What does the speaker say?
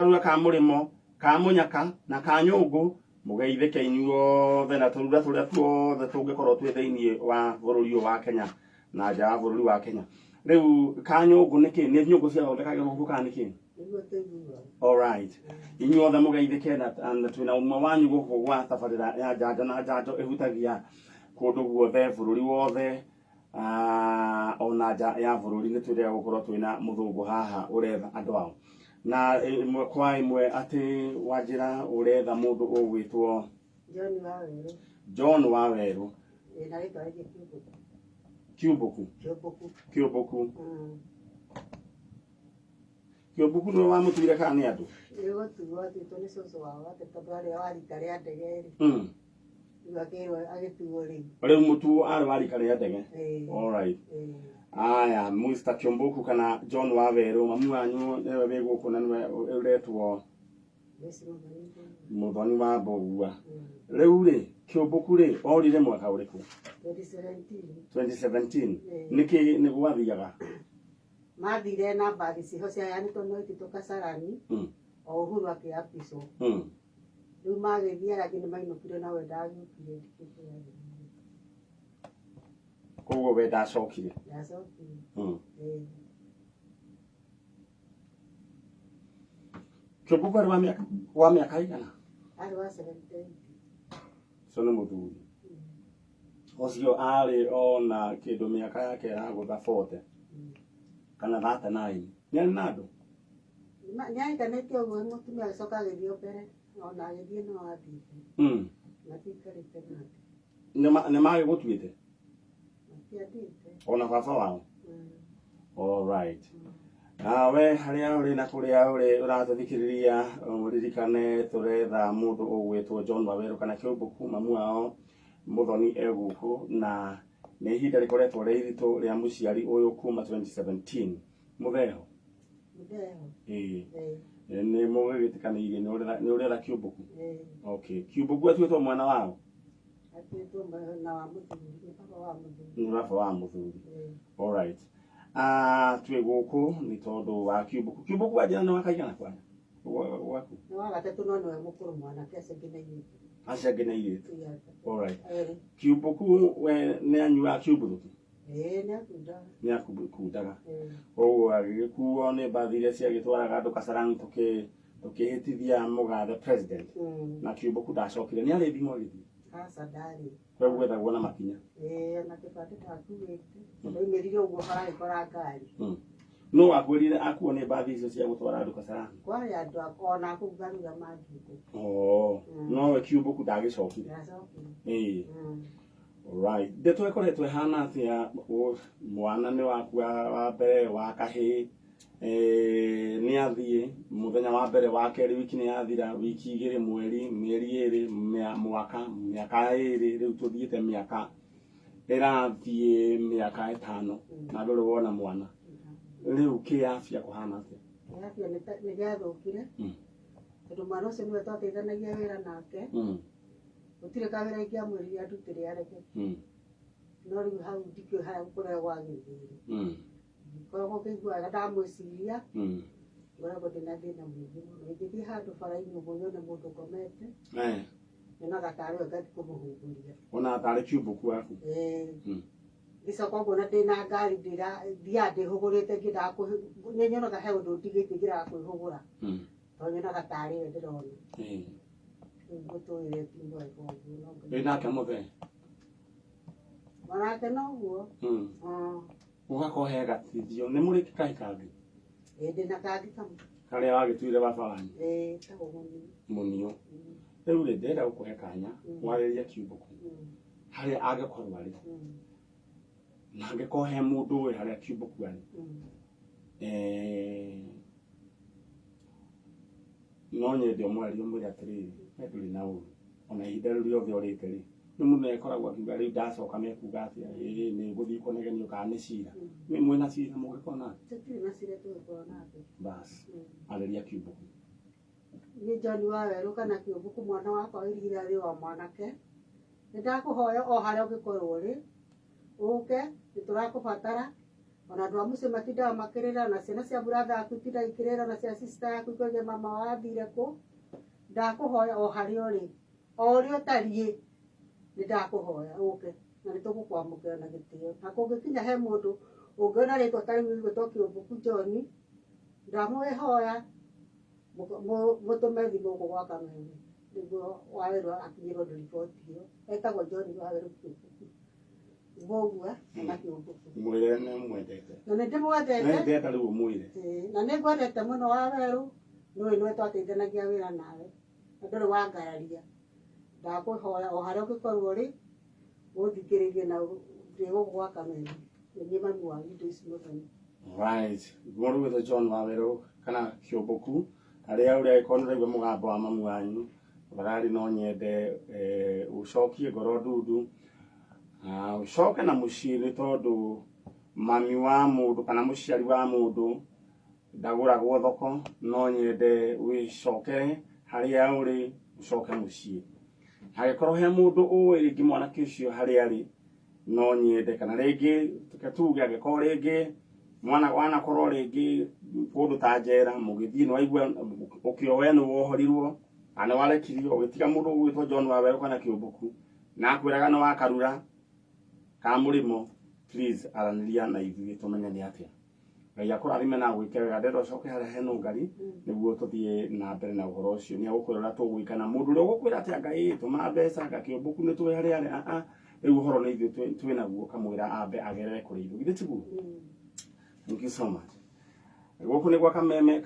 Karura ka Mũrĩmo, ka Mũnyaka na ka Nyũngũ, mũgeithĩke inyuothe na tũrura tũrĩa tuothe tũngĩkorwo twĩ thĩinĩ wa bũrũri ũyũ wa Kenya na nja wa bũrũri wa Kenya. Rĩu ka Nyũngũ nĩ kĩ? Nĩ nyũngũ ciathondekagĩrwo gũkũ kana nĩ kĩ? Nĩguo tũiguaga. Alright. Inyuothe mũgeithĩke na na twĩna ũmwe wanyu gũkũ gwa tabarĩra ya njanjo na njanjo ĩhutagia kũndũ guothe bũrũri wothe. Ah, ona nja ya bũrũri nĩ twĩrĩga gũkorwo twĩna mũthũngũ haha ũretha andũ ao na ĩmwe kwa ĩmwe atĩ wanjĩra ũretha mũndũ ũgwĩtwo John Wawerũ. John Wawerũ. Ĩ, na rĩtwa rĩngĩ Kĩũmbũku. Kĩũmbũku. Kĩũmbũku. Kĩũmbũku. Kĩũmbũku nĩwe wamũtuire kana nĩ andũ? Nĩ gũtuo atuĩtwo nĩ cũcũ wao atĩ tondũ arĩ wa rika rĩa ndege rĩ. Rĩu akĩrwo agĩtuo rĩu. Rĩu mũtuo arĩ wa rika rĩa ndege. Ĩĩ. Alright. Ĩĩ. Aya, Mr. Kĩũmbũku kana John Wawerũ, mamu wanyu nĩwe wĩ gũkũ na nĩwe ũretwo Grace Mũthoni. Mũthoni wa Mbũgua. Rĩu rĩ, Kĩũmbũku rĩ, orire mwaka ũrĩkũ? 2017. 2017. Ĩĩ. Nĩkĩ nĩ gwathiaga? Mathire na mbathi ciho ciaheanĩtwo nĩ Waititu Kasarani o Uhuru akĩapicwo. Rĩu magĩthiĩ arĩa angĩ nĩmainũkire no we ndagĩũkire ndikĩũĩ kũrĩa agĩthire. Koguo we ndacokire. Ndacokire. Ĩĩ. Kĩũmbũku arĩ wa mĩaka wa mĩaka igana? Arĩ wa 78. Ũcio nĩ mũthuri. Ũcio arĩ ona kĩndũ mĩaka yake ĩragũtha 40 kana 39. Nĩ arĩ na andũ? Nĩ ahikanĩtie ũguo mũtumia agĩcoka agĩthiĩ o mbere ona agĩthiĩ no athiĩte. Matiikarĩte nake. Nĩ magĩgũtuĩte? Matiathiĩte. Ona baba wao? All right. Nawe harĩa ũrĩ na kũrĩa ũrĩ ũratũthikĩrĩria ũririkane tũretha mũndũ ũgwĩtwo John Wawerũ kana Kĩũmbũku mamu wao Mũthoni e gũkũ na nĩ ihinda rĩkoretwo rĩ iritũ rĩa mũciari ũyũ kuma 2017 mũtheho. Mũtheho. Ĩĩ. Ĩĩ. Nĩ mũgĩgĩtĩkanĩirie nĩ ũretha Kĩũmbũku? Ĩĩ. Okay. Kĩũmbũku atuĩtwo mwana wao? Atuĩtwo mwana wa mũthuri, nĩ baba wa mũthuri. Nĩ baba wa mũthuri. Ĩĩ. Alright. Ah, twĩ gũkũ nĩ tondũ wa Kĩũmbũku. Kĩũmbũku wanjĩra nĩ wa kaigana kwanyu? Gwaku? Nĩ wa gatatũ no nĩwe mũkũrũ mwanake acio angĩ nĩ airĩtu. Acio angĩ nĩ airĩtu. Ĩĩ, atatũ. Alright. Erĩ. Kĩũmbũku we nĩ anyuaga kĩũmbũrũki? Ĩĩ, nĩ akundaga. Nĩ akundaga. Ĩĩ. Koguo agĩgĩkuo nĩ mbathi iria ciagĩtwaraga andũ Kasarani tũkĩhĩtithia mũgathe president. Na Kĩũmbũku ndacokire. Nĩ arĩ thimũ agĩthiĩ? Aca ndarĩ. Koguo gwethagwo na makinya. Ĩĩ, ona kĩbandĩ ndakuĩte. Tondũ aumĩrire ũguo bara agĩkora ngari. Nũ wakwĩrire akuo nĩ mbathi icio cia gũtwara andũ Kasarani? Kwarĩ andũ ona kũu Karura mathiĩte. Oh, nowe Kĩũmbũku ndagĩcokire. Ndacokire. Ĩĩ. Right. Ndeto ĩkoretwo ĩhana atĩa mwana nĩ waku wa mbere wa kahĩĩ eh, nĩ athiĩ mũthenya wa mbere wa kerĩ wiki nĩ yathira wiki igĩrĩ mweri mĩeri ĩrĩ mwaka mĩaka ĩrĩ rĩu tũthiĩte mĩaka ĩrathiĩ mĩaka ĩtano na ndũrĩ wona mwana rĩu kĩafya kũhana atĩa? Kĩafya nĩ gĩathũkire tondũ mwana ũcio nĩwe twateithanagia wĩra nake. Gũtirĩ kawĩra ingĩamwĩrire andutĩre areke. No rĩu hau ndikĩũĩ harĩa kũrĩa gwagĩthire. Ngoragwo ngĩigua wega ndamwĩciria, ngoragwo ndĩna thĩna mũingĩ mũno. Ingĩthiĩ handũ bara-inĩ ũguo nyone mũndũ ũkomete, nyonaga tarĩ we ngathiĩ kũmũhumbũria. Wonaga tarĩ kĩũmbũku waku? Ĩĩ. Ngĩcoka ũguo na ndĩna ngari thiaga ndĩhũgũrĩte ngĩendaga nĩ nyonaga he ũndũ ndigĩtie ngĩendaga kwĩhũgũra. Tondũ nyonaga tarĩ we ndĩrona. Rĩu mũtũrĩre ti mwega ũguo no Ngai. Wĩ nake mũthee? Onake noguo. Ũgakorwo he gatithio. Nĩ mũrĩ kahĩ kangĩ? Ĩĩ ndĩna kangĩ kamwe. Karĩa wagĩtuire baba wanyu? Ĩĩ getagwo Mũniũ. Mũniũ. Rĩu rĩ, ndĩrenda gũkũhe kanya warĩrie Kĩũmbũku harĩa angĩkorwo arĩ. Na angĩkorwo he mũndũ ũĩ harĩa Kĩũmbũku arĩ. No nyende ũmwarĩrie ũmwĩre atĩrĩrĩ, we ndũrĩ na ũru, ona ihinda rĩu rĩothe ũrĩte rĩ, nĩ mũndũ nĩakoragwo akiuga rĩu ndacoka mekuga atĩa, ĩĩ nĩ ngũthiĩ kũnegenio kana nĩ cira. Nĩ mwĩna cira mũngĩkorwo nake? Tũtirĩ na cira tũngĩkorwo nake. Bas, arĩria Kĩũmbũku. Niĩ John Wawerũ kana Kĩũmbũku mwana wakwa wa irigithathi wa mwanake, nĩ ndakũhoya o harĩa ũngĩkorwo ũrĩ, ũke, nĩ tũrakũbatara. Ona andũ a mũciĩ matindaga makĩrĩra, ona ciana cia brother yaku itindaga ikĩrĩra, ona cia sister yaku ikoiga mama wathire kũ. Ndakũhoya o harĩa ũrĩ, o ũrĩa ũtariĩ, nĩ ndakũhoya ũke na nĩ tũgũkwamũkĩra na gĩtĩo. Na kũngĩkinya he mũndũ ũngĩona rĩtwa ta rĩu rĩgwĩtwo Kĩũmbũku John, ndamwĩhoya mũtũme thimũ gũkũ gwa Kameme nĩguo Wawerũ akinyĩrwo nĩ riboti ĩyo. Etagwo John Wawerũ Kĩũmbũku. Mbũgua kana Kĩũmbũku. Mwĩre nĩ mwendete. Na nĩ ndĩmwendete. Nĩ ndĩrenda rĩu ũmwĩre. Ĩĩ, na nĩ ngwendete mũno Wawerũ, nĩũĩ nĩwe twateithanagia wĩra nawe, na ndũrĩ wangararia. Ndakũhoya o harĩa ũngĩkorwo ũrĩ, ũthikĩrĩrie na ndĩ gũkũ gwa Kameme, nĩ niĩ mami wa indo ici mũthoni. Right. Mũndũ gwĩtwo John Wawerũ kana Kĩũmbũku, harĩa ũrĩ angĩkorwo nĩ ũraigua mũgambo wa mamu wanyu, tafadhali no nyende ũcokie ngoro ndundu, ũcoke na mũciĩ nĩ tondũ mami wa mũndũ kana mũciari wa mũndũ ndagũragwo thoko, no nyende wĩcokere harĩa ũrĩ ũcoke mũciĩ. Angĩkorwo he mũndũ ũĩ rĩngĩ mwanake ũcio harĩa arĩ, no nyende kana rĩngĩ reke tuge angĩkorwo rĩngĩ mwana wanakorwo rĩngĩ kũndũ ta njera mũgĩthiĩ nĩ waigua ũkĩowe nĩ wohorirwo kana nĩ warekirio ũgĩtiga mũndũ ũgwĩtwo John Wawerũ kana Kĩũmbũku na akwĩraga nĩ wakarura ka mũrĩmo, please aranĩria na ithuĩ tũmenye nĩ atĩa. Ngai akũrathime na agwĩke wega. Ndĩrenda ũcoke harĩa he nũngari nĩguo tũthiĩ na mbere na ũhoro ũcio. Nĩ agũkwĩra ũrĩa tũgwĩka na mũndũ ũrĩa ũgũkwĩra atĩ Ngai tũma mbeca anga Kĩũmbũku nĩ tũĩ harĩa arĩ, ah, ah, rĩu ũhoro nĩ ithuĩ twĩ naguo, kamwĩra ambe agerere kũrĩ ithuĩ. Githĩ tiguo? Thank you so much. Gũkũ nĩ gwa Kameme.